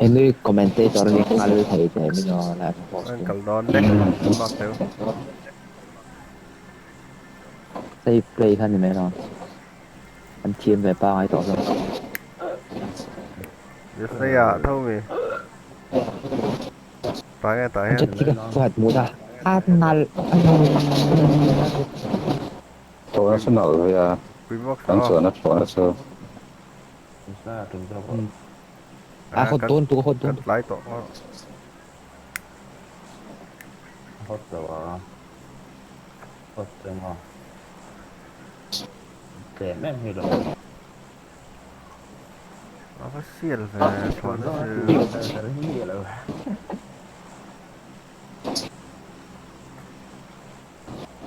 Henry commentator ni ngal thei te min o live host An tu. kal dawn lek mark teu. Safe play kha ni mai lo. An thiam ve pangai tawh hlawm. Yes ya thâu mi. Ta nghe ta An hian. chat thi ka fuat mu da. A nal. Pui Professional ya pui box kan aw. chuan a thlawh na chu. A À hot kan don tu hot don kan tlai tawh. A va sial ve thlawh na chu.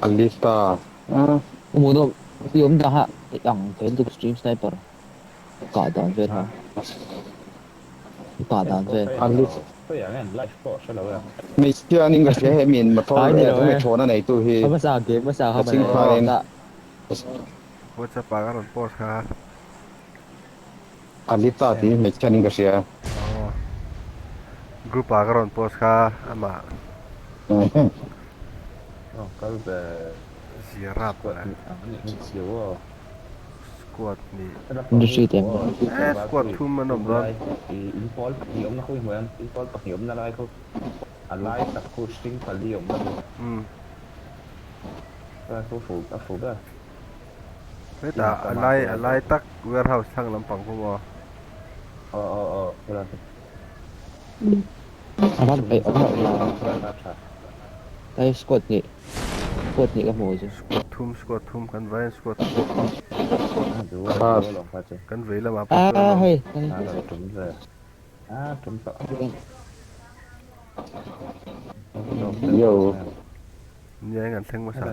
Alista. Ah, Mu do yom da ha ang vel tu stream sniper. Ka dan vel ha. Ka dan vel. Alista. Mi chian in ka hria he min motor Ai ni e lo tu me e. thona nei tu hi Không sao game mà sao ka không mà ching lại Aw khanin ta WhatsApp ah ka rawn post kha. Alista ti mi chian in ka hria. Aw group ah ka rawn post kha amah zia rap mawle. Squad nih industry tem eh squad thum an awm dawn. Um hetah a lai tak warehouse thlang lampang khu maw. Avan pe tai squad ni ka mu chu Squad thum kan vaiin squad thum Kha kan vei lamah pawh a chuan an awm. hei yo Nia eng an thleng hmasa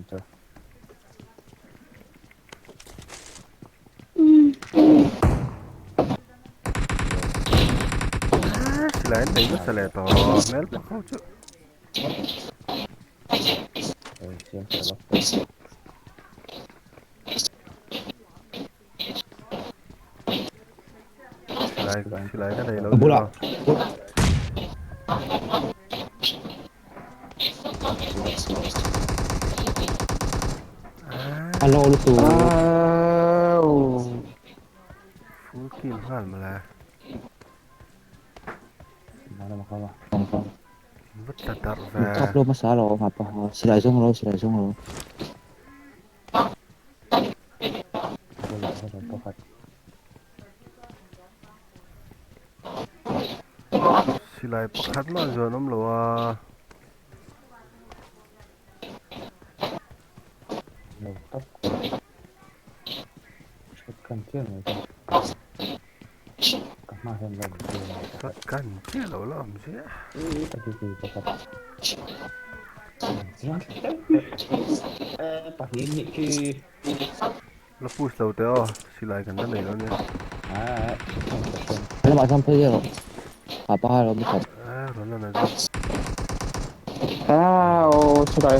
ta. Ah silai an nei nasa leh tawh hmel pak ho chu. Silai silai ka nei lo bula zio. Ah alo lu tu Au. Full kill nghal mawle. Vat tla darh ve. Kap lo ma sa lo ma pa ha silai zong lo silai zong lo Silai pakhat mah zuan awm lo a. Shotgun chiah lo la awm ziah. La push lo teh aw silai kan la nei lo nia. Lamah chuan phei rawh ha pa ha lo mi khat Ah rawn la na zawk. Au silai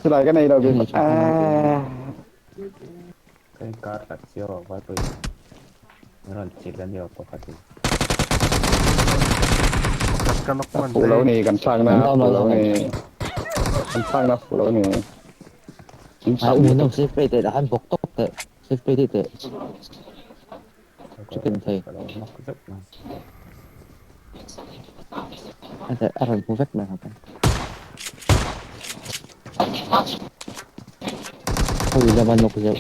silai ka nei lo ni ki. chu khan Ah. Pakhat ka knock man Fu phei. lo ni kan thlak na an lo fu lo lo lo ni. Kan thlak na fu lo ni. In a chak u ni no tu. safe play te han bok tok te safe play te te chicken thei a te a ran pu vek mai ha pa oi la ban nok zeu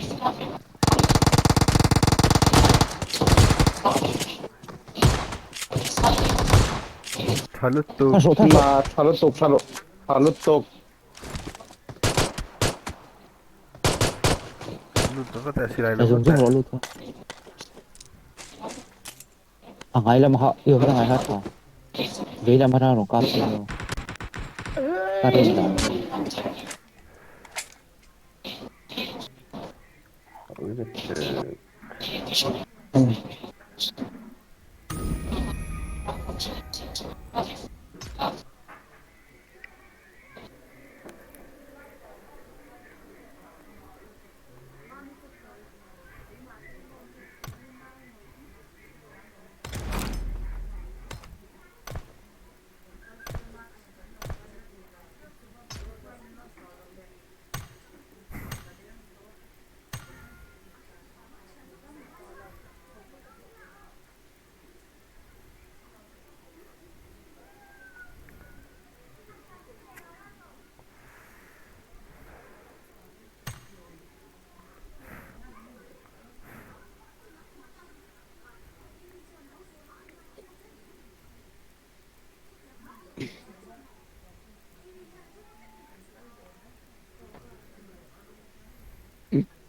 Tha lut tu. tha so tha so Ma thalu tuk thalu thalu tuk. Lut ta te silai a lo zong te. zong ro lu tha a ngai lam ha yo ha ngai ha tha ve lam ha ro kap se lo ka ren dan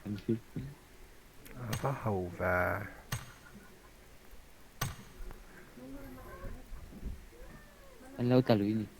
A va ho ve. An lo tla lui ni.